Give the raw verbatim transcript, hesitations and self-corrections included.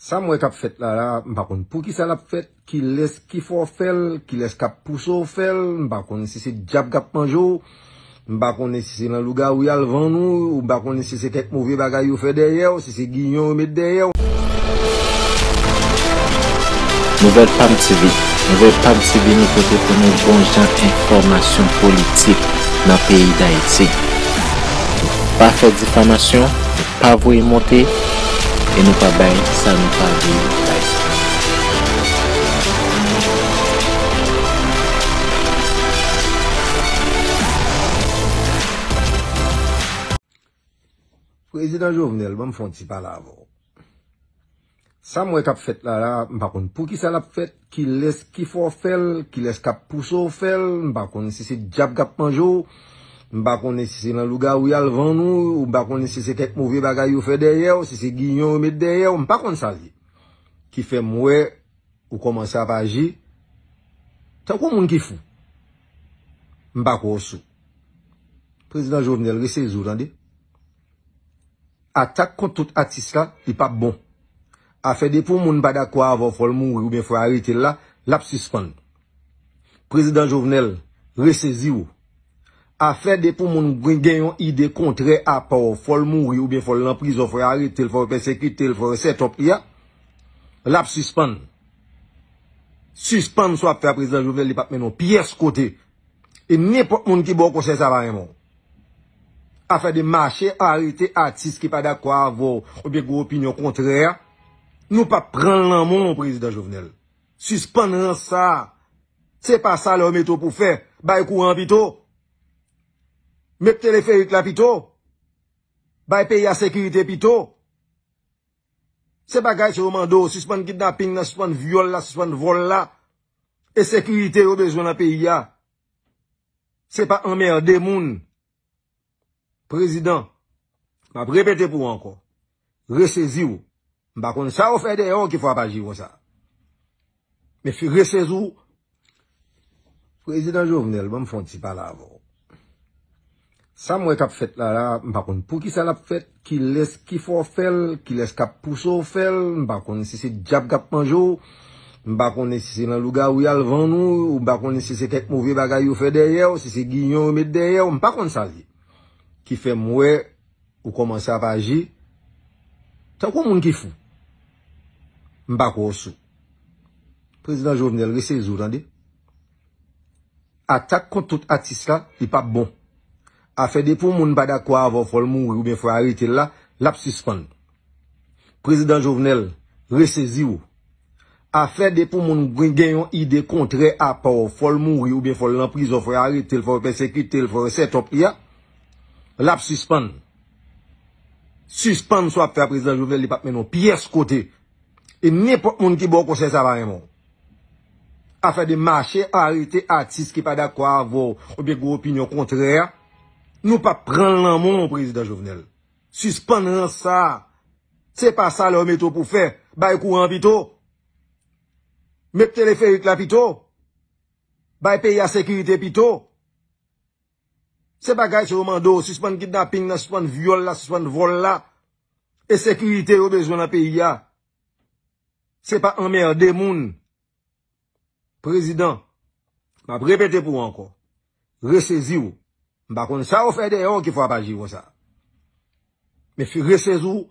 Sa m wè k ap fèt la la, m pa konn poukisa l ap fèt, kilès ki fè w fè l, kilès k ap pouse w fè l, m pa konn si se dyab k ap manje w, m pa konnen si se nan lougawou y al vann ou, ou m pa konnen si se kèk move bagay yo fè dèyè w, si se giyon yo met dèyè w. Nouvèl Pam T V. Nouvèl Pam T V, nou pote pou nou bon jan enfòmasyon politik nan peyi Dayiti. Nou pa fè difamasyon, nou pa voye monte, e nou pa bay sa nou pa dwe bay. Prezidan Jovenel, ban m fè yon ti pale avè w. Sa m wè k ap fèt la la, m pa konn poukisa l ap fèt, kilès ki fè w fè l, kilès k ap pouse w fè l, m pa konn si se dyab k ap manje w, m pa konnen si se nan lougawou y al vann ou, ou m pa konnen si se kèk move bagay yo fè dèyè w, si se giyon yo met dèyè w, m pa konn sa l ye. Ki fè m wè ou kòmanse ap aji tankou moun ki fou. M pa kwè w sou. Prezidan Jovenel, resezi w, tande. Atak kont tout atis la, li p ap bon. Afè depi yon moun pa dakò avè w, fò l mouri oubyen fò yo arete l la, l ap sispann. Prezidan Jovenel, resezi w. Afè depi yon moun gen, gen yon ide kontrè a pa w, fò l mouri oubyen fò l nan prizon, fò yo arete l, fò yo pèsekite l, fò yo sètòp li a, l ap sispann. Sispann sa w ap fè a, Prezidan Jovenel, li p ap mennen w pyès kote. E nenpòt moun ki ba w konsèy sa pa renmen w. Afè de mache arete atis ki pa dakò avè w oubyen gen opinyon kontrè a, nou p ap pran l nan men w, Prezidan Jovenel. Sispann rans sa a. Se pa sa lè yo mete w pou fè. Bay kouran pito. Met teleferik la pito. Bay peyi a sekirite pito. Se bagay sa yo mande w, sispann kidnaping nan, sispann vyòl la, sispann vòl la. E sekirite yo bezwen nan peyi a. Se pa anmède moun. Prezidan, m ap repete pou w ankò. Resezi w. M pa konn sa yo fè dèyè w ki fè w ap aji konsa. Men fi resezi w. Prezidan Jovenel, ban m fè yon ti pale avè w. Sa m wè k ap fèt la la, m pa konn poukisa l ap fèt, kilès ki fè w fè l, kilès k ap pouse w fè l, m pa konn si se dyab k ap manje w, m pa konnen si se nan lougawou y al vann ou, ou m pa konnen si se kèk move bagay yo fè dèyè w, si se giyon yo met dèyè w, m pa konn sa l ye. Ki fè m wè ou kòmanse ap aji tankou moun ki fou. M pa kwè w sou. Prezidan Jovenel, resezi w, tande. Atak kont tout atis la, li p ap bon. Afè depi yon moun pa dakò avè w, fò l mouri oubyen fò yo arete l la, l ap sispann. Prezidan Jovenel, resezi w. Afè depi yon moun gen, gen yon ide kontrè a pa w, fò l mouri oubyen fò l nan prizon, fò yo arete l, fò yo pèsekite l, fò yo sètòp li a, l ap sispann. Sispann sa w ap fè a, Prezidan Jovenel, li p ap mennen w pyès kote. E nenpòt moun ki ba w konsèy sa pa renmen w. Afè de mache arete atis ki pa dakò avè w oubyen gen opinyon kontrè a, nou p ap pran l nan men w, Prezidan Jovenel. Sispann rans sa a. Se pa sa lè yo mete w pou fè. Bay kouran pito. Met teleferik la pito. Bay peyi a sekirite pito. Se bagay sa yo mande w, sispann kidnaping nan, sispann vyòl la, sispann vòl la. E sekirite yo bezwen nan peyi a. Se pa anmède moun. Prezidan, m ap repete pou w ankò. Resezi w. M pa konn sa yo fè dèyè w ki fè w ap aji konsa. Men fi resezi w.